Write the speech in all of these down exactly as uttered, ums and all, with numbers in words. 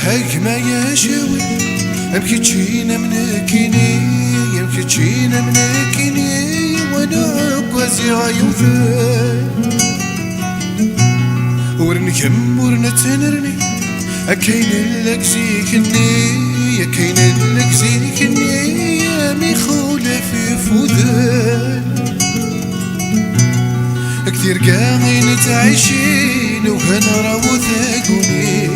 A gma yacawi, am keččin am nekkini, am keččin am nekkini, wa neɛggaziɣ yewten. Ur ngemm ur nettennerni, akka i nella deg zik-nni, akka i nella deg zik-nni, am ixulaf ifuden. Deg tirga i nettɛici, nuga nrabu taguni,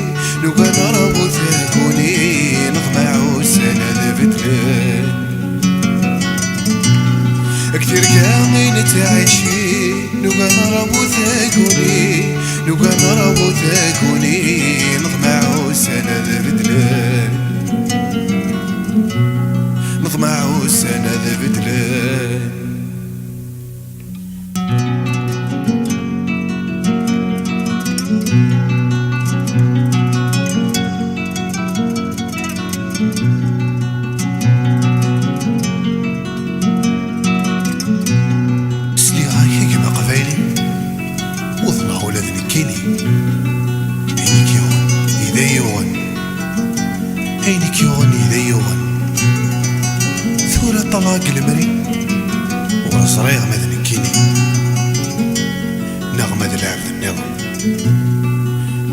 nuga nrabu taguni, neḍmeɛ ussan ad beddlen. Deg tirga i nettɛici, nuga nrabu taguni, nuga nrabu taguni, neḍmeɛ ussan ad beddlen. Neḍmeɛ ussan ad beddlen. Sliɣ-ak a gma aqbayli, uḍneɣ ula d nekkini. Ayen i k-yuɣen, i d ay-yuɣen. Ayen i k-yuɣen, i d ay-yuɣen. Tura ṭṭalaɣ deg lemri, ur ẓriɣ ma d nekkini, neɣ ma d lɛebd nniḍen,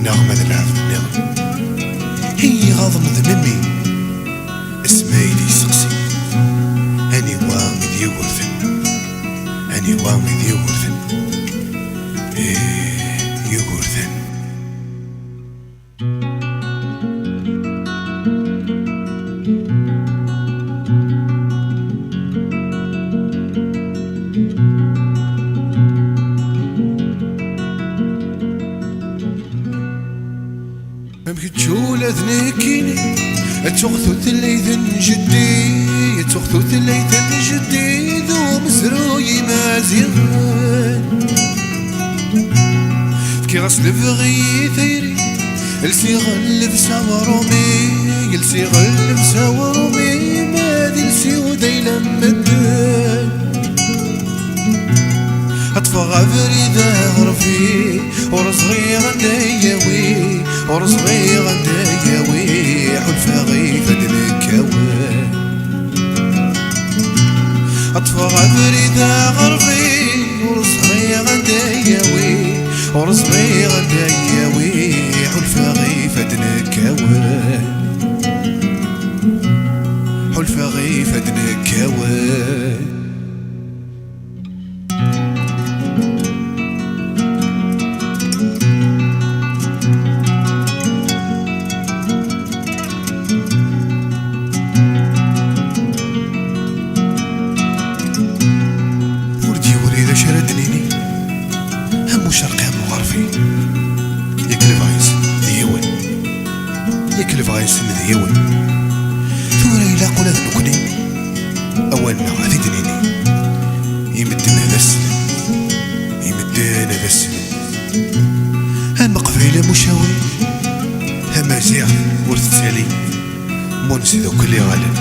neɣ ma d lɛebd nniḍen. I iɣaḍen d memmi, asma i d-yesteqsi, aniwa i d Yugurten? Aniwa i d Yugurten? Ih, Yugurten. Am kečč ula d nekkini, ad tuɣ tutlayt n jeddi, ad tuɣ tutlayt n jeddi d umezruy imaziɣen. Fkiɣ-as lebɣi i tayri, lsiɣ llebsa uṛumi, lsiɣ llebsa uṛumi, ma d ilsi-w d ayla n medden. Ṭṭfeɣ abrid aɣerbi, ur ẓriɣ anda yawi, ur ẓriɣ anda yawi, ḥulfaɣ ifadden kkawen. Ṭṭfeɣ abrid aɣerbi, ur ẓriɣ anda yawi, ur ẓriɣ anda yawi, ḥulfaɣ ifadden kkawen. Ḥulfaɣ ifadden kkawen. Ur d-yewri d acu ara d-nini, am ucerqi am uɣerbi. Yak lebɣi-nsen d yiwen, yak lebɣi-nsen d yiwen. Tura ilaq ula d nekkni awal-nneɣ ad t-id-nini. I medden ad as-slen, i medden ad as-slen. Ameqbayli amucawi, amaziɣ ur tettali, mu nesdukel iɣallen,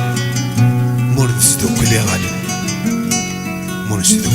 mu nesdukel iɣallen, mu nesdukel